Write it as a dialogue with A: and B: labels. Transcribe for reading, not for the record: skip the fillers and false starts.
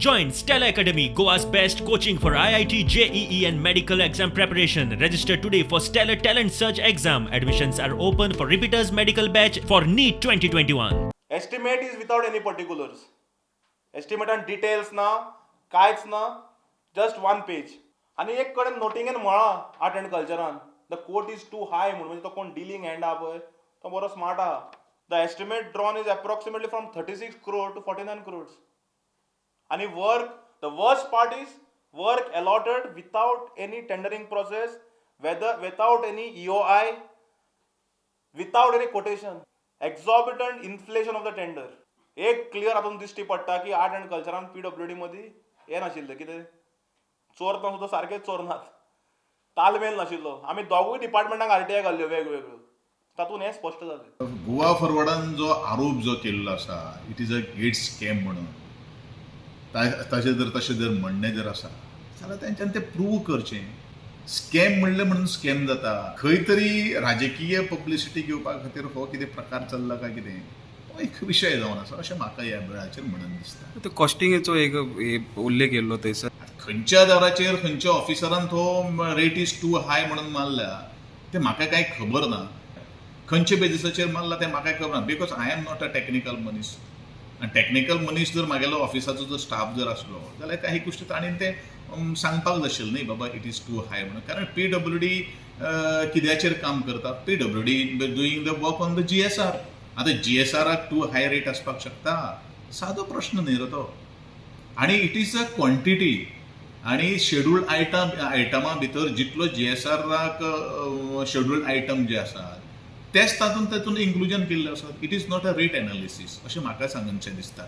A: Join Stellar Academy, Goa's best coaching for IIT, JEE and medical exam preparation. Register today for Stellar Talent Search exam. Admissions are open for repeaters medical batch for NEET 2021.
B: Estimate is without any particulars. एस्टिमेटान details ना, कांयच ना, just one पेज. आनी एक कडेन नोटिंगेन म्हळां art and कल्चरान the quote is too high म्हणून. म्हणजे तो कोण डिलींग हँड आहा पळय, तो बरो स्मार्ट आहा. The estimate drawn is approximately from 36 crore to 49 crores. आनी work, the worst part is work allotted without any tendering process, whether without any EOI, without any quotation, exorbitant inflation of the tender. एक clear हातून दिश्टी पडटा की art and कल्चरान PWD मदीं हें नाशिल्लें कितें, चोरता सुद्दां सारकेच चोरनात, तालमेल नाशिल्लो. आमी दोगूय डिपार्टमेंटाक आरटीआय घाल्ल्यो वेगवेगळ्यो, तातूंत हें स्पश्ट जालें.
C: गोवा फॉरवर्डान जो आरोप जो केल्लो आसा, it is a great scam म्हणून, ताचें जर तशें जर म्हणणें जर आसा जाल्यार तेंच्यांनी तें प्रूव करचें. स्कॅम म्हणलें म्हणून स्कॅम जाता? खंय तरी राजकीय पब्लिसिटी घेवपा खातीर हो कितें प्रकार चल्ला काय कितें, हो एक विशय जावन आसा अशें म्हाका ह्या वेळाचेर म्हणून दिसता.
D: ते कॉस्टिंगेचो एक हे उल्लेख केल्लो थंयसर.
C: खंयच्या आदाराचेर, खंयच्या ऑफिसरान तो रेट is too हाय म्हणून मारल्या तें म्हाका कांय खबर ना. खंयच्या बेजिसाचेर मारला तें म्हाका खबर ना, because I am not a technical मनीस. आनी टॅक्निकल मनीस जर म्हागेलो ऑफिसाचो जर स्टाफ जर आसलो जाल्यार काही गोश्टी ताणें तें सांगपाक जाय आशिल्लें न्ही बाबा, it is too high म्हणून. कारण पीडब्ल्यूडी कित्याचेर काम करता? PWD doing the work on the GSR. आतां जीएसआराक टू हाय रेट आसपाक शकता? सादो प्रश्न न्ही रे तो. आणि it is a quantity आणि शेड्युल्ड आयटम, आयटमा भितर जितलो जीएसआराक शेड्युल्ड आयटम जे आसात तेच तातूंत तातूंत इन्क्लुजन केल्ले आसात. It is not a rate analysis अशें म्हाका सांगनशें दिसता.